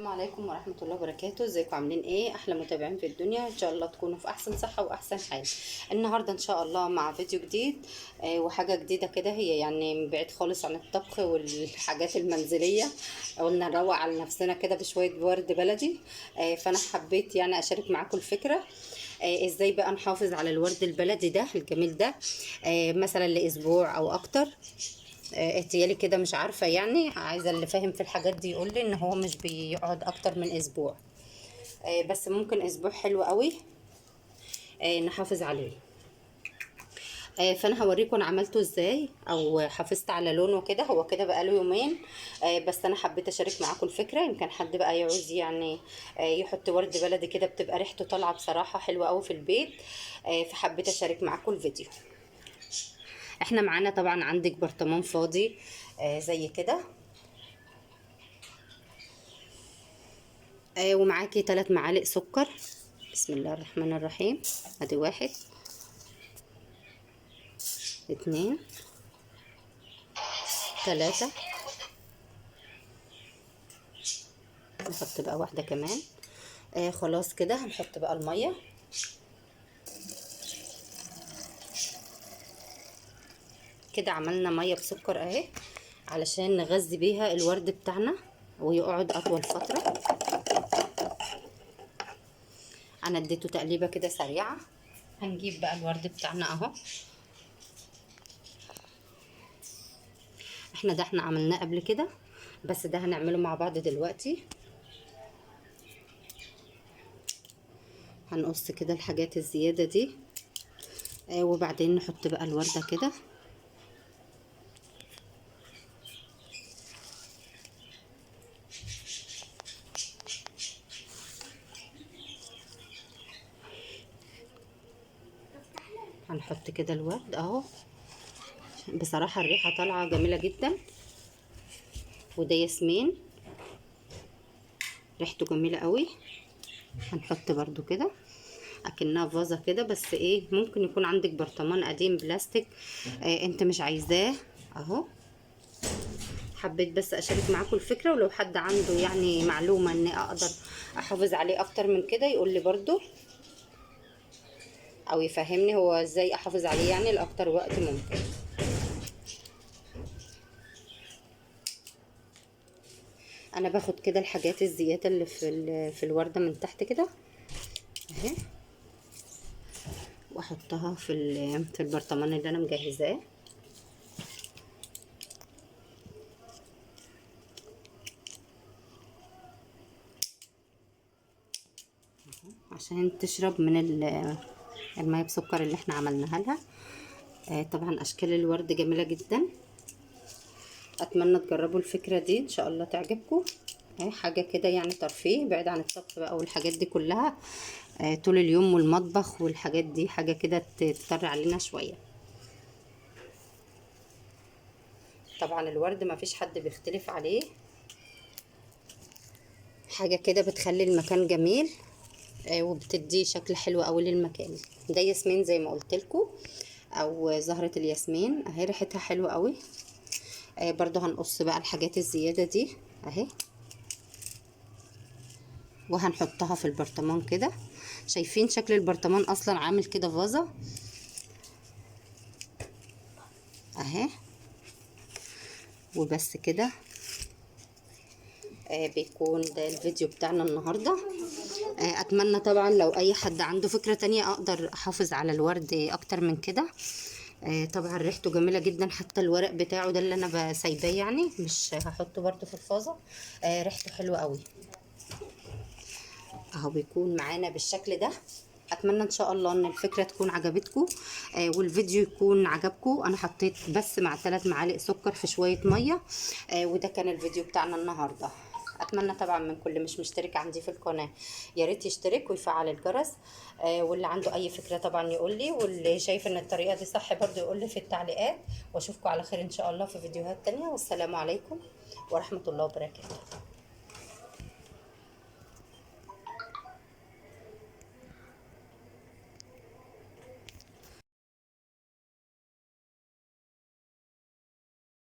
السلام عليكم ورحمة الله وبركاته. ازيكم عاملين ايه؟ احلى متابعين في الدنيا، ان شاء الله تكونوا في احسن صحة واحسن حال. النهاردة ان شاء الله مع فيديو جديد وحاجة جديدة كده، هي يعني بعيد خالص عن الطبخ والحاجات المنزلية. قلنا نروق على نفسنا كده بشوية ورد بلدي. فانا حبيت يعني اشارك معاكم الفكرة. ازاي بقى نحافظ على الورد البلدي ده الجميل ده، مثلا لاسبوع او اكتر. اتيالي كده مش عارفة، يعني عايزة اللي فاهم في الحاجات دي يقول لي ان هو مش بيقعد اكتر من اسبوع، بس ممكن اسبوع حلو قوي نحافظ عليه. فانا هوريكم انا عملته ازاي او حافظت على لونه كده. هو كده بقاله يومين، بس انا حبيت اشارك معاكم الفكرة، يمكن حد بقى يعوز يعني يحط ورد بلدي كده، بتبقى ريحته طالعة بصراحة حلوة قوي في البيت. فحبيت اشارك معاكم الفيديو. احنا معانا طبعا عندك برطمان فاضي زي كده، ومعاكي 3 معالق سكر. بسم الله الرحمن الرحيم. ادي 1، 2، 3، نحط بقى واحدة كمان. خلاص كده هنحط بقى المية. كده عملنا مية بسكر اهي علشان نغذي بيها الورد بتاعنا ويقعد اطول فترة. انا اديته تقليبة كده سريعة. هنجيب بقى الورد بتاعنا اهو، احنا ده احنا عملناه قبل كده، بس ده هنعمله مع بعض دلوقتي. هنقص كده الحاجات الزيادة دي، وبعدين نحط بقى الوردة كده. هنحط كده الورد اهو. بصراحة الريحة طالعة جميلة جدا، وده ياسمين ريحته جميلة قوي. هنحط برضو كده اكنها فازة كده، بس ايه ممكن يكون عندك برطمان قديم بلاستيك انت مش عايزاه اهو. حبيت بس اشارك معاكم الفكرة، ولو حد عنده يعني معلومة ان اقدر احافظ عليه اكتر من كده يقول لي برضو، او يفهمني هو ازاي احافظ عليه يعني لاكتر وقت ممكن. انا باخد كده الحاجات الزيادة اللي في الوردة من تحت كده اهي، واحطها في البرطمان اللي انا مجهزاه. عشان تشرب من المية بسكر اللي احنا عملناها لها. طبعا اشكال الورد جميلة جدا، اتمنى تجربوا الفكرة دي ان شاء الله تعجبكم. حاجة كده يعني ترفيه بعيد عن الطبخ بقى والحاجات دي كلها، طول اليوم والمطبخ والحاجات دي، حاجة كده تطر علينا شوية. طبعا الورد ما فيش حد بيختلف عليه، حاجة كده بتخلي المكان جميل، وبتدي شكل حلو قوي للمكان. ده ياسمين زي ما قلت لكم، او زهرة الياسمين اهي، ريحتها حلوة قوي. برضو هنقص بقى الحاجات الزيادة دي اهي، وهنحطها في البرطمان كده. شايفين شكل البرطمان اصلا عامل كده فازة اهي. وبس كده، بيكون ده الفيديو بتاعنا النهاردة. اتمنى طبعا لو اي حد عنده فكرة تانية اقدر احافظ على الورد اكتر من كده. طبعا ريحته جميلة جدا، حتى الورق بتاعه ده اللي انا سايباه يعني مش هحطه برده في الفازة، ريحته حلوة قوي اهو، بيكون معانا بالشكل ده. اتمنى ان شاء الله ان الفكرة تكون عجبتكم، والفيديو يكون عجبكم. انا حطيت بس مع 3 معالق سكر في شوية مية، وده كان الفيديو بتاعنا النهاردة. اتمنى طبعا من كل مش مشترك عندي في القناة يا ريت يشترك ويفعل الجرس، واللي عنده اي فكرة طبعا يقول لي، واللي شايف ان الطريقة دي صح برضو يقول لي في التعليقات. واشوفكم على خير ان شاء الله في فيديوهات تانية، والسلام عليكم ورحمة الله وبركاته.